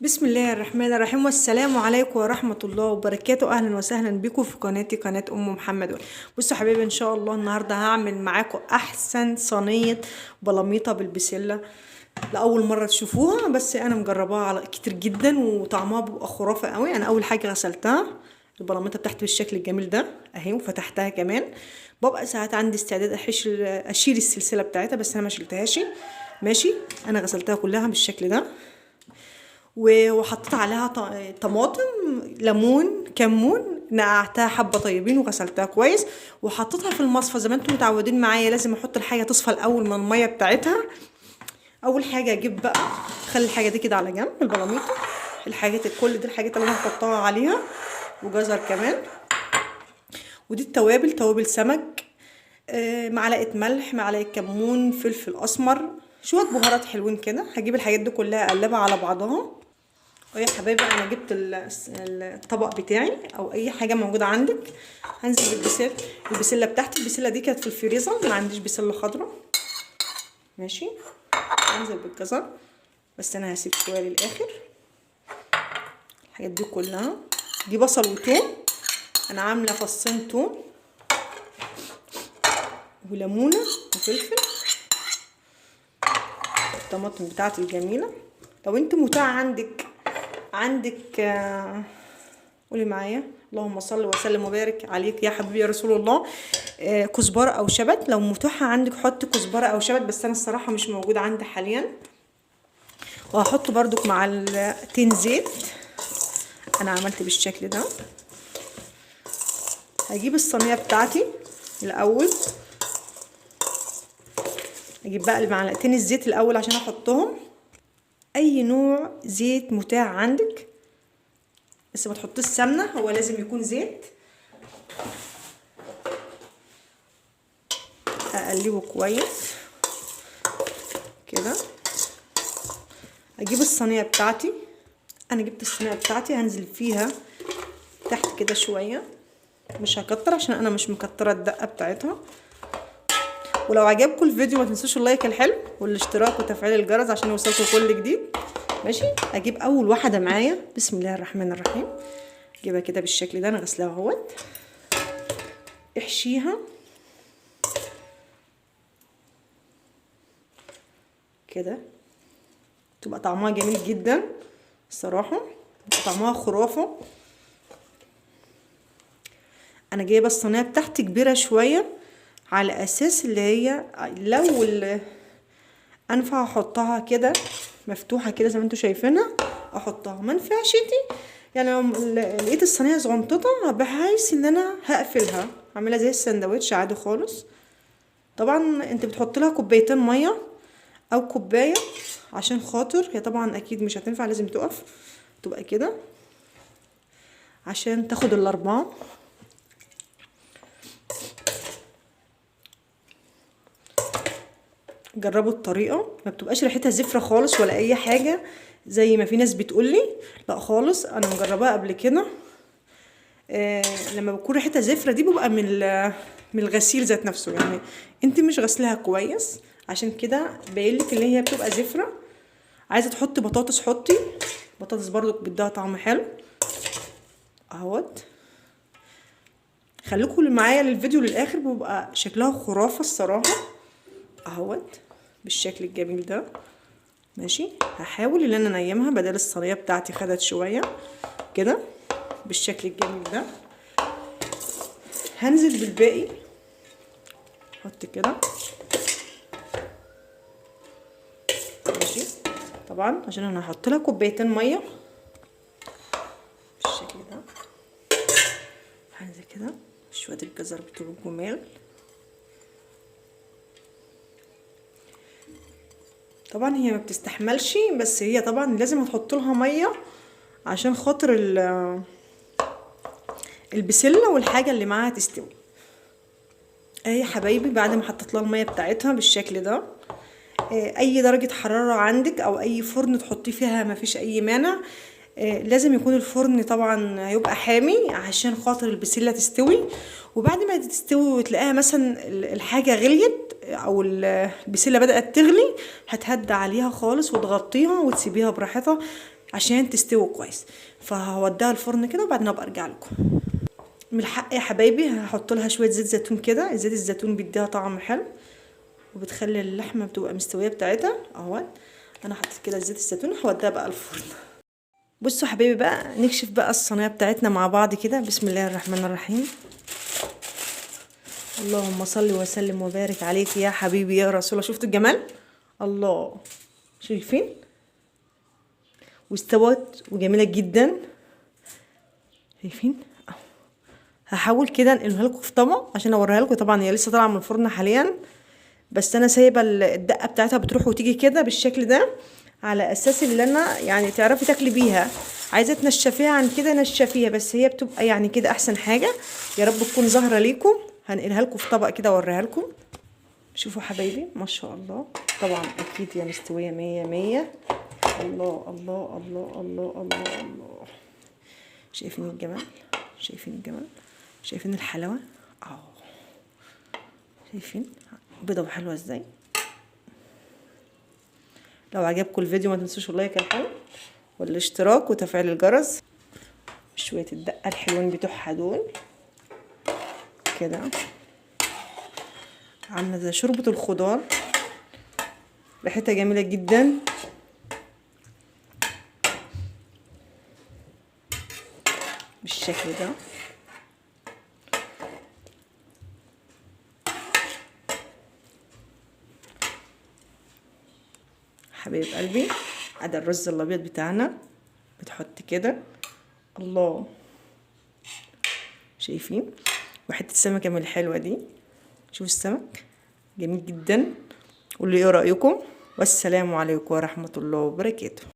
بسم الله الرحمن الرحيم، والسلام عليكم ورحمة الله وبركاته. أهلا وسهلا بكم في قناتي، قناة أم محمد. بصوا حبايبي، إن شاء الله النهاردة هعمل معاكم أحسن صينية بلاميطة بالبسلة. لأول مرة تشوفوها، بس أنا مجرباها على كتير جدا وطعمها بيبقى خرافة قوي. أنا أول حاجة غسلتها البلاميطة بتاعتي بالشكل الجميل ده أهي، وفتحتها كمان. ببقى ساعات عندي استعداد أشيل السلسلة بتاعتها، بس أنا ما شلتهاش. ماشي، أنا غسلتها كلها بالشكل ده وحطيت عليها طماطم، ليمون، كمون، نقعتها حبه طيبين وغسلتها كويس وحطيتها في المصفى. زي ما انتم متعودين معايا لازم احط الحاجة تصفى الاول من المية بتاعتها. اول حاجة اجيب بقى، خلي الحاجة دي كده على جنب، البلاميطه، الحاجات كل دي الحاجات اللي انا هحطها عليها، وجزر كمان، ودي التوابل، توابل سمك، معلقه ملح، معلقه كمون، فلفل اسمر، شوية بهارات حلوين كده. هجيب الحاجات دي كلها اقلبها على بعضها. ويا حبايبي انا جبت الطبق بتاعي او اي حاجة موجودة عندك. هنزل بالبسله، البسله بتاعتي، البسله دي كانت في الفريزر، ما عنديش بسلة خضراء. ماشي، هنزل بالجزر، بس انا هسيب شوية للاخر. الحاجات دي كلها دي بصل وتوم، انا عامله فصين توم وليمونه وفلفل، الطماطم بتاعتي الجميلة. لو انت متاح عندك قولي معايا اللهم صل وسلم وبارك عليك يا حبيبي يا رسول الله، كزبره او شبت، لو متاحة عندك حط كزبره او شبت، بس انا الصراحة مش موجودة عندي حاليا. وهحط برضك مع التين زيت. انا عملت بالشكل ده. هجيب الصينية بتاعتي الاول، اجيب بقى المعلقتين الزيت الاول عشان احطهم. اي نوع زيت متاح عندك، بس ما تحطيش سمنه، هو لازم يكون زيت. اقلبه كويس كده. اجيب الصينية بتاعتي، انا جبت الصينية بتاعتي، هنزل فيها تحت كده شوية، مش هكتر عشان انا مش مكتره الدقة بتاعتها. ولو عجبكم الفيديو ما تنسوش اللايك الحلو والاشتراك وتفعيل الجرس عشان يوصلكم كل جديد. ماشي، اجيب اول واحدة معايا، بسم الله الرحمن الرحيم. اجيبها كده بالشكل ده، انا غسلاها اهوت. احشيها كده، تبقى طعمها جميل جدا الصراحة، طعمها خرافه. انا جايبه الصينية بتاعتي كبيرة شوية على اساس اللي هي لو انفع احطها كده مفتوحة كده زي ما انتم شايفينها احطها، ما نفعش دي يعني لو لقيت الصينية صغنططه بحيث ان انا هقفلها، اعملها زي السندوتش عادي خالص. طبعا انت بتحط لها كوبايتين مية او كوباية عشان خاطر هي طبعا اكيد مش هتنفع، لازم تقف تبقى كده عشان تاخد الاربعة. جربوا الطريقة، ما بتبقاش ريحتها زفره خالص ولا اي حاجة زي ما في ناس بتقولي، لا خالص، انا مجرباها قبل كده. لما بتكون ريحتها زفره دي بيبقى من الغسيل ذات نفسه، يعني انت مش غسلها كويس عشان كده باين لك اللي هي بتبقى زفره. عايزه تحطي بطاطس حطي بطاطس برضو بتديها طعم حلو اهوت. خليكم معايا للفيديو للاخر، بيبقى شكلها خرافه الصراحة اهوت بالشكل الجميل ده. ماشي، هحاول ان انا انيمها بدل الصينية بتاعتي خدت شوية كده بالشكل الجميل ده. هنزل بالباقي، احط كده. ماشي، طبعا عشان انا هحط لها كوبايتين مية بالشكل ده. هنزل كده شوية الجزر بتوع الجمال. طبعا هي ما بتستحملش، بس هي طبعا لازم تحط لها مية عشان خاطر البسله والحاجة اللي معاها تستوي. اهي يا حبايبي بعد ما حطيت لها المية بتاعتها بالشكل ده. اي درجه حرارة عندك او اي فرن تحطيه فيها ما فيش اي مانع. لازم يكون الفرن طبعا هيبقى حامي عشان خاطر البسله تستوي. وبعد ما تستوي وتلاقيها مثلا الحاجة غليت او البسله بدات تغلي، هتهدى عليها خالص وتغطيها وتسيبيها براحتها. عشان تستوي كويس. فهوديها الفرن كده وبعدين ابقى ارجع لكم. من الحق يا حبايبي هحط لها شوية زيت زيتون كده، زيت الزيتون بيديها طعم حلو وبتخلي اللحمة بتبقى مستوية بتاعتها اهوت. انا حطيت كده زيت الزيتون، هوديها بقى الفرن. بصوا حبايبي بقى نكشف بقى الصينية بتاعتنا مع بعض كده. بسم الله الرحمن الرحيم. اللهم صل وسلم وبارك عليك يا حبيبي يا رسول الله. شفتوا الجمال؟ الله، شايفين؟ واستوت وجميلة جدا. شايفين؟ هحاول كده انقلها لكم في طبق عشان اوريها لكم. طبعا هي لسه طالعه من الفرن حاليا، بس انا سايبه الدقة بتاعتها بتروح وتيجي كده بالشكل ده على اساس اللي انا يعني تعرفي تاكلي بيها. عايزه تنشفيها عن كده نشفيها، بس هي بتبقى يعني كده احسن حاجة. يا رب تكون ظاهره ليكم. هنقلها لكم في طبق كده اوريها لكم. شوفوا حبايبي ما شاء الله، طبعا اكيد يا مستوية 100 100. الله الله الله الله الله الله. شايفين الجمال؟ شايفين الجمال؟ شايفين الحلاوة؟ اهو شايفين بيضة وحلوه ازاي. لو عجبكم الفيديو ما تنسوش ال like الحلو والاشتراك وتفعيل الجرس. شوية الدقة الحلوين بتوعها دول كده، عامله زي شوربة الخضار، ريحتها جميلة جدا. بالشكل ده. حبايب قلبي ادي الرز الابيض بتاعنا، بتحط كده الله، شايفين؟ وحتة سمكة من الحلوة دي. شوفوا السمك جميل جدا. قولوا ايه رايكم، والسلام عليكم ورحمة الله وبركاته.